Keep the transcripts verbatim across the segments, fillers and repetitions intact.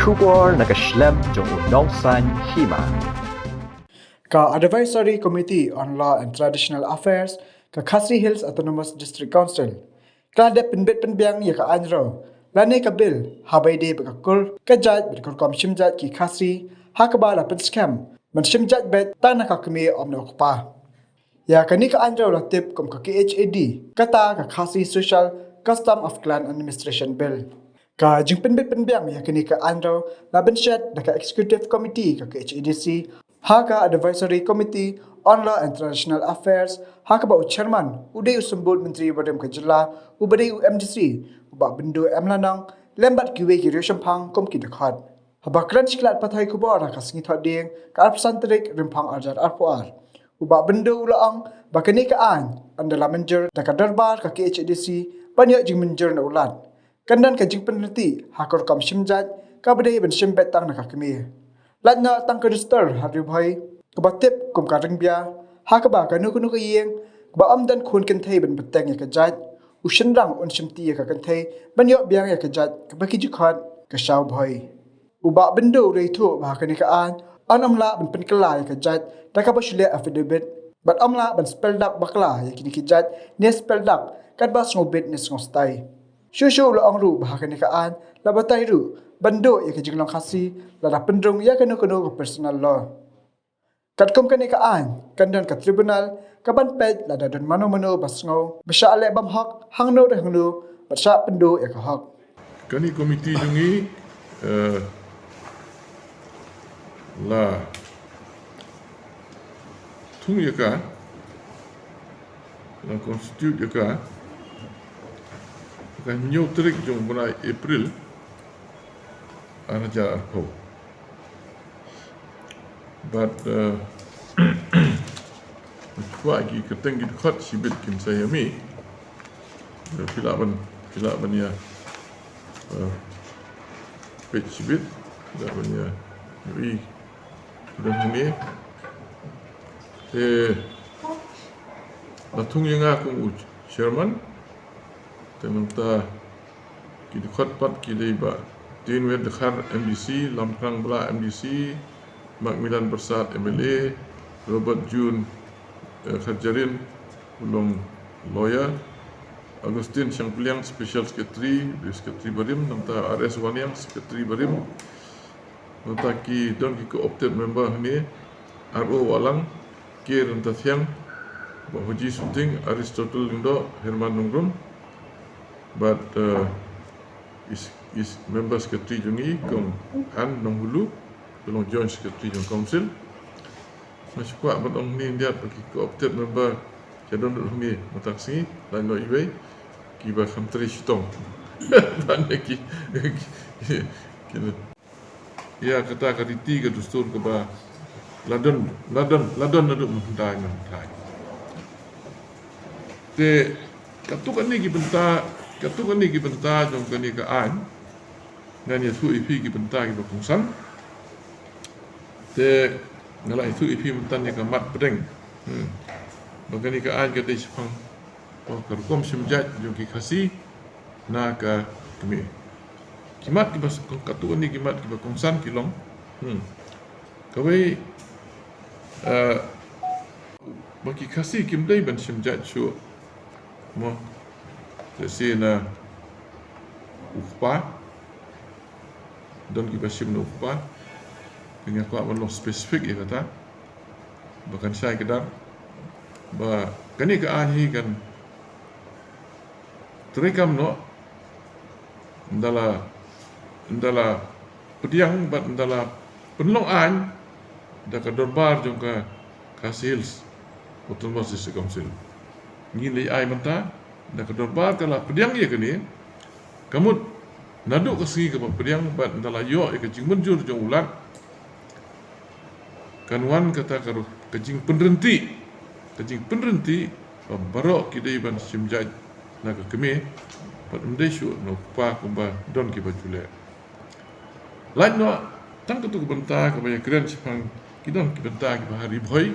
Khubor na ka shlem jong u nongsan hima. Ka Advisory Committee on Law and Traditional Affairs ka Khasi Hills Autonomous District Council ka la dep pynbit pynbiang ïa ka aiñ rew lane ka bill ha ba ïadei bad ka kur ka jait bad ka rukom shim jait ki Khasi, ha kaba la pynskhem ban shim jait beit tang na ka kmie, ym na u kpa. Ïa kane ka aiñ rew la tip kum ka K H A D, kata ka Khasi Social Custom of Clan Administration Bill. Ka jingpynbit pynbiang ïa kane ka aiñ rew la pynshet da ka Executive Committee ka K H A D C ha ka Advisory Committee on Law and Traditional Affairs, ha kaba u Chairman u dei u Symbud Myntri barim ka jylla, uba dei u M D C, u Bah Byndu M Lanong, lem bad kiwei ki riewshemphang kum ki dkhot. Haba kren sha ki lad pathai khubor ha ka sngi Thohdieng ka arphew san tarik Rymphang arhajar arphew ar, u Bah Byndu u la ong ba kane ka aiñ ynda la mynjur da ka dorbar ka K H A D C ban ïoh jingmynjur na u Lat, kan don ka jingpynreti ha ka rukom shim jait kaba dei ban shim beit tang na ka kmie. Lait noh tang ka dustur ha Ri Bhoi kaba tip kum ka Ryngbia, ha kaba kano kano ka ïing kaba ym don khun kynthei ban bteng ïa ka jait, u shynrang un shimti ïa ka kynthei ban ïoh biang ïa ka jait kaba ki ju khot ka Shaw Bhoi. U Bah Byndu u la ïathuh ba ha kane ka aiñ yn ym lah ban pynkylla ïa ka jait da kaba shu leh affidavit, bad ym lah ban spell dak bakla ïa kine ki jait ne spell dak katba sngewbit ne sngewstai. Shuh shuh u la ong ruh ba ha kane ka aiñ la batai ruh ban duh ïa ka jinglong Khasi lada pynrung ïa kano kano ka personal law. Katkum kane ka aiñ kan don ka tribunal kaban peit lada don mano mano ba sngew ba shah leh bymhok hangno re hangno bad shah pynduh ïa ka hok. Kane ka komiti jong ngi, eh, la thung ïa ka, la constitute ïa ka ha ka hynñiew tarik jong u bnai April arhajar arphew. Bad, eh, kwah ki kyrteng ki dkhot shibit kim sa ïa mih. Eh, phi lah ban, phi lah ban ïa, eh, peit shibit, phi lah ban ïa ïohi. Don hangne. Te la thung ïa nga kum u chairman. Te nangta ki dkhot pat ki dei Bah Tinwir Dkhar M D C, Lamphrang Blah M D C, Macmillan Byrsat M L A, Robert June, eh, Kharjahrin, u long lawyer, Augustine Shangpliang, Special Secretary, Secretary barim, nangta R S Wanniang, Secretary barim, nangta ki don ki co-opted member hangne, R O Wahlang, K Ryntathiang, Bah Hoji Suting, Aristotle Lyngdoh, Herman Nongrum, bad, eh, is, is member secretary jong ngi, Kong Han Nonghulu, u long joint secretary jong council. Nga shu kwah ban ong hangne, ynda ba ki co-opted member ki don ruh hangne mynta ka sngi, lait noh iwei, kiba kham trei shitom. Ban ïa ki, ki, ki, ïa kata ka riti ka dustur kaba la don, la don, la don naduh mynhyndai mynhyndai. Te katto katne ki bynta, katto katne ki bynta jong kane ka aiñ, ngan ïathuh ïa phi ki bynta kiba kongsan. Te nga la ïathuh ïa phi mynta ïa ka mat pdeng. Hmm. Ba kane ka aiñ ka dei shaphang, oh, ka rukom shim jait jong ki Khasi na ka kmie. Ki mat kiba s-, katto katne ki mat kiba kongsan ki long. Hmm. Kawei, eh, ba ki Khasi kim dei ban shim jait shuh. Mo. Te shi na u kpa. Don kiba shim na u kpa. Te nga kwah ban long specific ïa kata. Ba kan shai kdar ba kane ka aiñ hi kan treikam noh, ynda la, ynda la pdiang bad ynda la pynlong aiñ da ka dorbar jong ka Khasi Hills Autonomous District Council. Ngi leit ai mynta, ynda ka dorbar ka la pdiang ïa kane, ka mut naduh ka sngi kaba pdiang bad ynda la ïoh ïa ka jingmynjur jong u Lat, kan wan kata ka ruh, ka jingpynryntih, ka jingpynryntih ba baroh ki dei ban shim jait na ka kmie, bad ym dei shuh na u kpa kumba don kiba ju leh. Lait noh tang katto ka bynta kaba ïakren shaphang, ki don ki bynta kiba ha Ri Bhoi.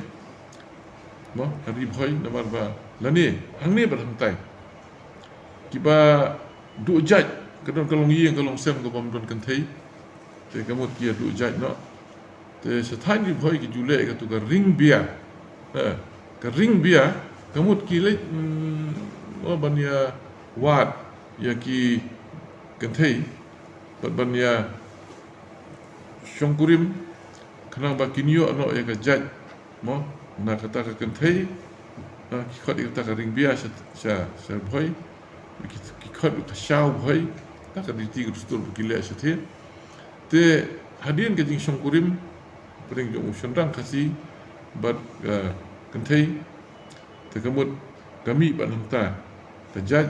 Mo, ha Ri Bhoi namar ba lane hangne bad hangtai kiba duh jait, ka don ka longïing ka longsem kaba ym don kynthei. Te ka mut ki ïa duh jait noh. Te sha thaiñ Ri Bhoi ki ju leh ïa katu ka ring bia. Ha, ka ring bia, ka mut ki leh, mm, oh, ban ïa wad ïa ki kynthei, bad ban ïa shongkurim, khnang ba kin ïoh noh ïa ka jait. Mo, na kata ka kynthei, ha, ki khot ïa kata ka ring bia sha, sha, sha Bhoi, ki, ki khot ka shaw Bhoi, na ka riti ka dustur ba ki leh sha thie. Te hadien ka jingshongkurim hapdeng jong u shynrang Khasi bad ka kynthei, te ka mut ka mih bad nangta ka jait,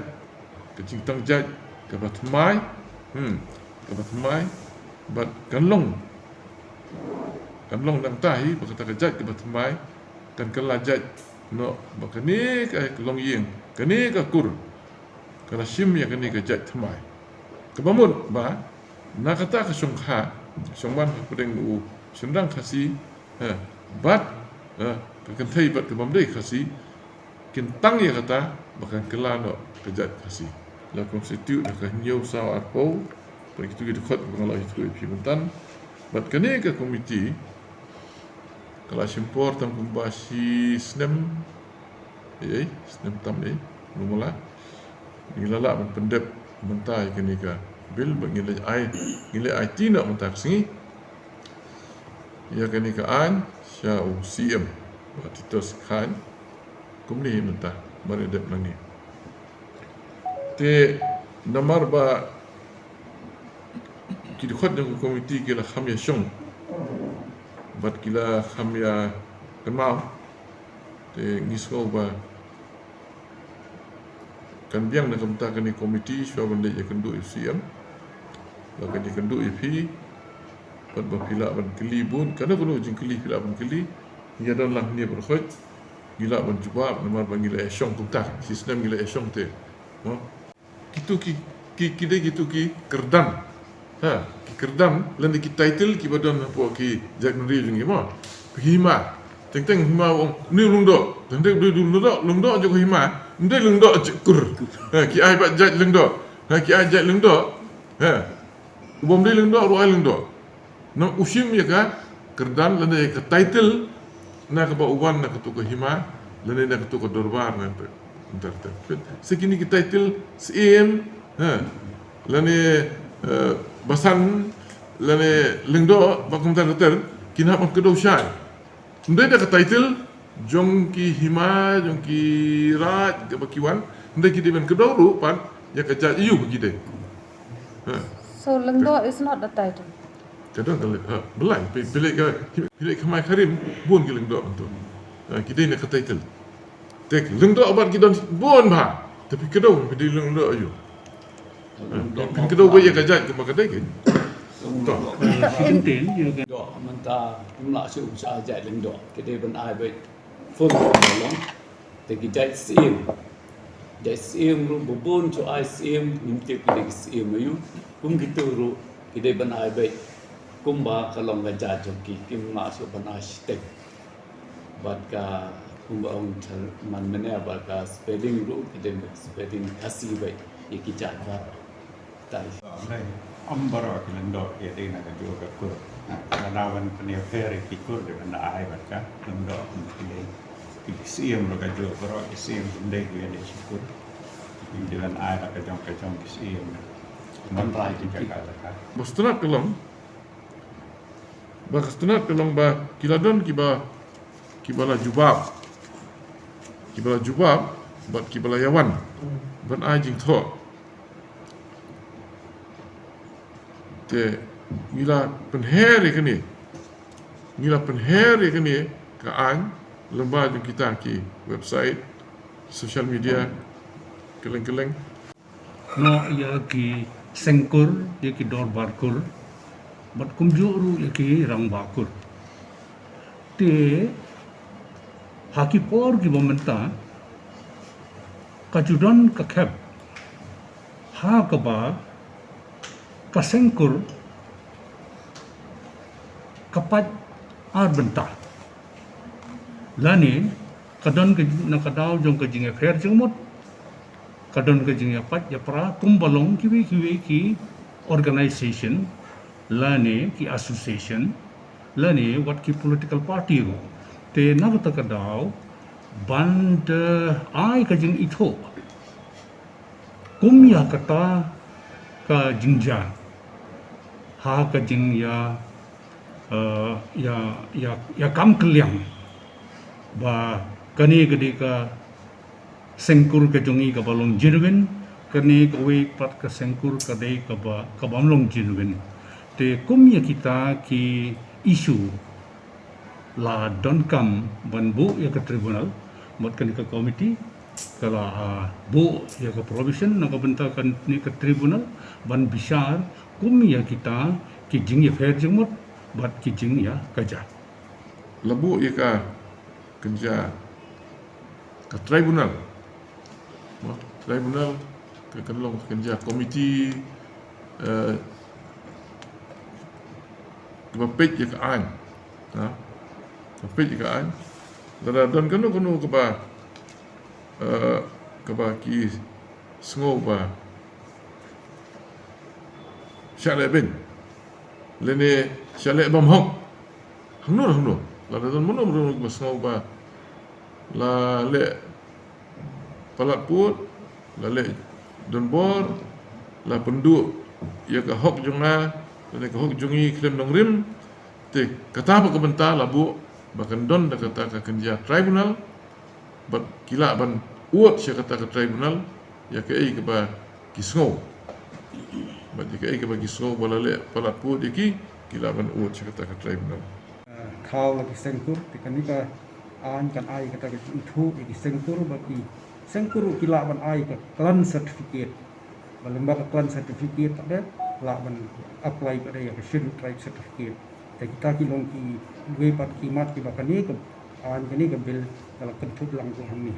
ka jingtang jait kaba thymmai, hmm, kaba thymmai, bad kan long, kan long nangta hi ba kata ka jait kaba thymmai kan kylla jait noh, ba kane ka longïing, kane ka kur, ka la shim ïa kane ka jait thymmai. Kaba mut ba na kata ka shongkha, shongman hapdeng u shynrang Khasi, ha, bad, ha, ka kynthei bad ka bym dei Khasi, kin tang ïa kata ba kan kylla noh ka jait Khasi. La constitute ha ka hynñiew saw arphew, bad kitu ki dkhot ba nga la ïathuh ïa phi myntan. Bad kane ka komiti ka la shim por tang kumba shi snem, ei, ei, snem tam, ei, kumba la. Ngi la lah ban pyndep mynta ïa kane ka bill, bad ngi la ai, ngi la ai ti noh mynta ka sngi ïa kane ka aiñ sha u C M, Bah Titus Chyne, kumne mynta, mar ïa dep nangne. Te namar ba ki dkhot jong ka komiti ki la kham ïa shong bad ki la kham ïa kynmaw, te ngi sngew ba kan biang na ka bynta kane ka komiti shuwa ban leit ïakynduh ïa u C M, ba kan ïakynduh ïa phi, bad ba phi lah ban kylli bun, kano kano jingkylli phi lah ban kylli, ngi ïa don lang hangne baroh khoit, ngi lah ban jubab, namar ba ngi la ïa shong kumta, shi snem ngi la ïa shong te. Mo? Kitu ki, ki, ki dei kitu ki kyrdan. Ha, ki kyrdan, lane ki title kiba don hapoh ki jaitbynriew jong ngi mo. Hima. Teng teng hima u ong, une u Lyngdoh. Teng teng u dei u Lyngdoh, Lyngdoh jong ka hima. Um dei Lyngdoh jong ka kur. Ha, ki ai bad jait Lyngdoh. Ha, ki ai jait Lyngdoh. Ha. U bym dei Lyngdoh ruh ai Lyngdoh. Nang u shim ïa ka kyrdan lane ïa ka title na kaba u wan na katu ka hima lane na katu ka dorbar na katu. Sa kine ki title Syiem, ha, lane, eh, Basan, lane Lyngdoh, ba kumta ter ter, kin hap ban kdew shai. Ym dei da ka title jong ki hima, jong ki raid, kaba ki wan, ym dei ki dei ban kdew ruh pat ïa ka jait aïu ba ki dei. Ha. So Lyngdoh is not the title. Ka don ka leh, ha, balei, phi, phi leh ka, phi leh ka hima ka rim, bun ki Lyngdoh hangto. Ha, ki dei na ka title. Te Lyngdoh bad ki don bun bha. Te phi kdew, phi dei Lyngdoh aïu. Ha, phi kdew ba ïa ka jait kumba ka dei ki. To. Lyngdoh mynta ym lah shuh sha jait Lyngdoh. Ki dei ban ai beit full long. Te ki jait Syiem. Jait Syiem ruh ba bun shu ai Syiem, ngim tip ki dei ki Syiem aïu. Kum kitu ruh ki dei ban ai beit kumba ka long ka jait jong ki, kim lah shuh ban ai shiteng. Bad ka kumba ong man mynne bad ka spelling ruh ki dei spelling Khasi beit ïa ki jait baroh. Dei. Ym baroh ki Lyngdoh ki dei na kajuh ka kur. Lada wan pynïapher ïa ki kur dei ban da ai bad ka Lyngdoh ki dei. Ki Syiem ruh kajuh baroh ki Syiem kim dei ki dei shi kur. Ki dei ban ai da ka jong ka jong ki Syiem. Ban rai ki jaka jaka. Ba sngewtynnat ka long. Ba sngewtynnat ka long ba ki la don kiba, kiba la jubab. Kiba la jubab bad kiba la ïawan ban ai jingthoh. Te ngi la pynher ïa kane, ngi la pynher ïa kane ka aiñ lyngba jong kita ki website, social media, kylleng kylleng. Noh ïa ki seng kur, ïa ki dorbar kur, bad kumjuh ruh ïa ki rangbah kur. Te ha ki por kiba mynta ka ju don ka khep ha kaba ka seng kur ka pait ar bynta. Lane ka don ka, na ka daw jong ka jingïapher jingmut, ka don ka jingïapait ïapra kumba long kiwei kiwei ki organization lane ki association, lane wat ki political party ruh. Te na kata ka daw, ban da ai ka jingithuh kum ïa kata ka jingjia ha ka jingïa, eh, ïa, ïa, ïa kam kylliang ba kane ka dei ka sengkur ka jong ngi kaba long genuine, kane kawei pat ka sengkur ka dei kaba, kabym long genuine. Te kum ïa kita ki issue la donkam ban buh ïa ka tribunal, mut kane ka committee ka la, ah, buh ïa ka provision na ka bynta kane ka tribunal ban bishar kum ïa kita ki jingïapher jingmut bad ki jingïakajia. La buh ïa ka kynja ka tribunal. Mo, tribunal ka kan long kynja committee, eh, kaba peit ïa ka aiñ. Ha? Kaba peit ïa ka aiñ. Lada don kano kano kaba, eh, kaba ki sngew ba shah leh beiñ lane shah leh bymhok, hangno hangno, lada don mano mano ba sngew ba la leh palat pud, la leh donbor, la pynduh ïa ka hok jong nga lane ka hok jong ngi khlem nongrim. Te kata ba ka bynta la buh ba kan don da kata ka kynja tribunal, bad ki lah ban ud sha kata ka tribunal ïa kaei kaba ki sngew. Bad ïa kaei kaba ki sngew ba la leh palat pud ïa ki, ki lah ban ud sha kata ka tribunal. Thaw la ki sengkur, te kane ka aiñ kan ai kata ka jingithuh ïa ki sengkur, ba ki sengkur ki lah ban ai ka clan certificate. Ba lyngba ka clan certificate pat de lah ban apply pat de ïa ka scheduled tribe certificate. Te kita ki long kiwei pat ki mat kiba kane ka aiñ, kane ka bill ka la kynthup lang tu hangne.